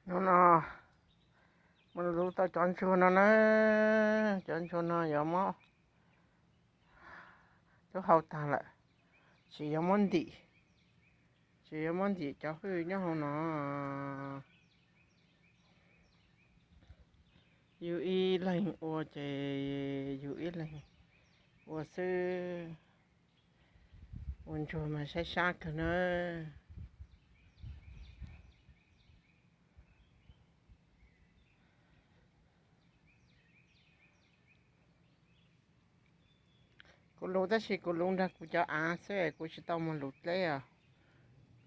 Hnub no mus luv tau cov ntsuag no na, cov ntsuag no yuav muab cub hau tag lawm, tsis yuav muab ntim, tsis yuav muab ntim cov hwj nyob hauv no. Yus ib leeg ua ces yus ib leeg ua xwb, ua ntsuag mas saib sab kawg na. Kuv luv tab sis kuv luv nrog kuv cov av xwb, kuv tsis tau mus luv dleb os.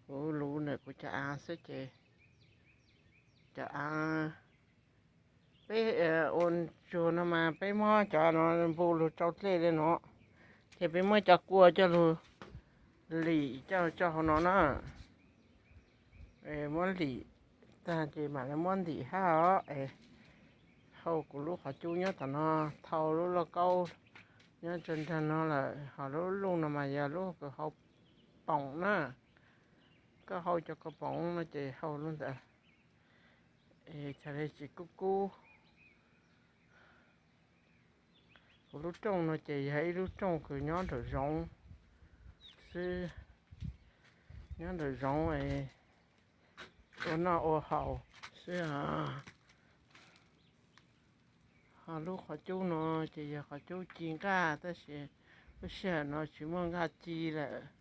Kuv luv ntawm kuv cov av xwb ces cov av, peb ua ntsuag no mas peb muab cov no npu lug rau dlej li no, ces peb muab cov kua coj lug lim coj tso hauv no na. Muab lim tag ces mam li muab ntim hab os. Hau kuv lub qhov cub nyob tom no, thau lub lauj kaub nyob tso nrag no lawm, ho lub luj no mas yog lub kws hau poom na. Koj hau cov ko poom no ces hau lub ntawd, txhad le tsis kub kub. Kuv lub rooj no ces yog ib lub rooj kws nyob nraum zoov xwb, nyob nraum zoov ua noj ua haus xwb. Ho lub qhov cub no ces yog qhov cub ci nqaj tab sis lub sij hawm no tsis muaj nqaj ci lawm.